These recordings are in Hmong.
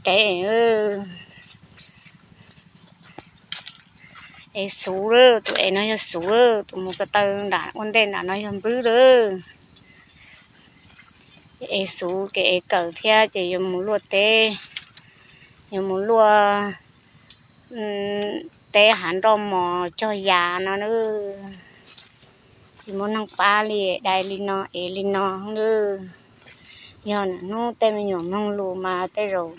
tev. Ev xuv lawm, tus ev no yog xuv lawm, tus mus ko taw nram ua ntej nram no yog npwb lawm. Ev xuv kev ev kawm thiab ces yuav mus luaj teb, yuav mus luaj teb hav nroj mos cog yas no na. Tsis muaj neeg pab li, dai li no ev li no na. Yog hnub tej me nyuam mloog lus mas tej zaum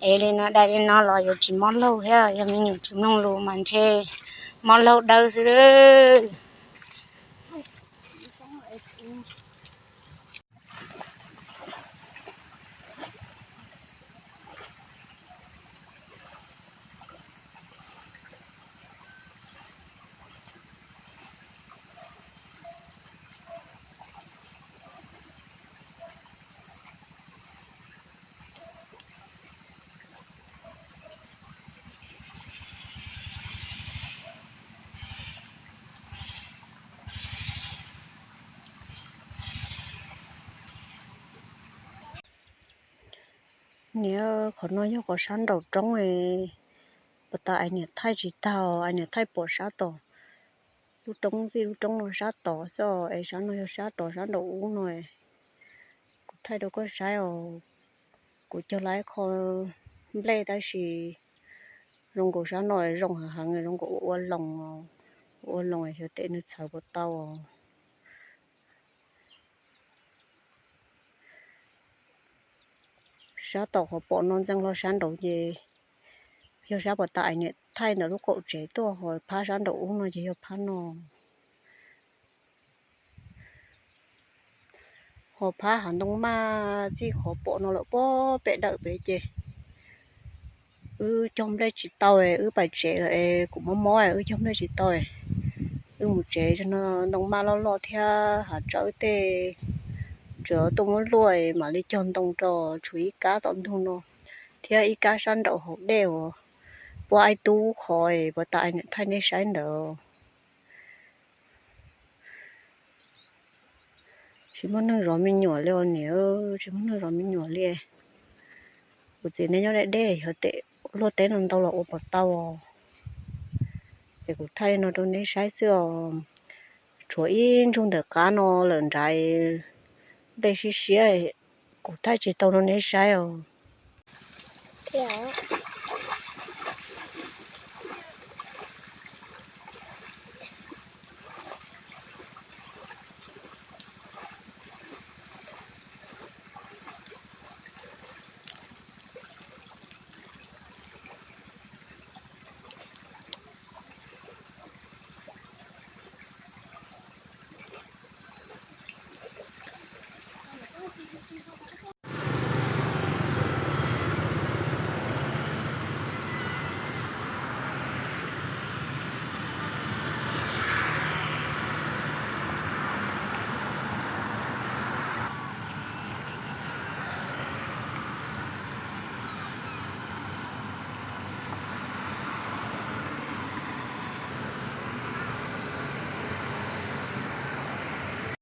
ev li no dai li no los yuav tsis mob laug thiab, yog me nyuam tsis mloog lus mas ntshe mob laug dawb xwb. Niam, qhov no yog qhov sab nraum roob. Puas tas ais niam thaij tsis tau, ais niam thaij pom sab tod, lub roob txij lub roob no sab tod xwb es sab no yog sab rov sab nraum ub no. Kuv thaij rau koj saib os. Kuv cog lawm ib qho nplej tab sis zoo nkaus sab no zoo heev heev, zoo nkaus ua ua loos, ua ua loos xyov tes nws txhawv puas tau. Sab tom qhov pom no ntxeev hlo sab nraud ces yog sab puas tas ais niam thaij ntawm lub qaum tsev tuaj, ho phab sab nraum ub no ces yog phab no. Ho phab hav ntoo maj txij qhov pom no lawm puag pem dawm pem ces wb cog nplej tsis tau, wb pais tsev lawm es kuv mob mob wb cog nplej tsis tau. Wb mus tsev no ntoo maj loj loj thiab hav tsawb tej tseem tuaj muab luaj mam li cog ntoo rau, tshuav ib kab tom ntug no thiab ib kab sab nraum hauv dej uas puab aib tub qhov puas tas ais niam thaij nej saib ntawd. Tsis muaj neeg zov me nyuam li os niam, tsis muaj neeg zov me nyuam li. Kuv txiv neb nyob deb deb, yog tes luaj teb no ntau los ua puas tau os. Es kuv thaij no rau neb saib xwb os. Tshuav ib ntsug ntawm qab no lawm nrad, nplej siab siab, kuv thaij tsis tau rau neb saib os. Thiab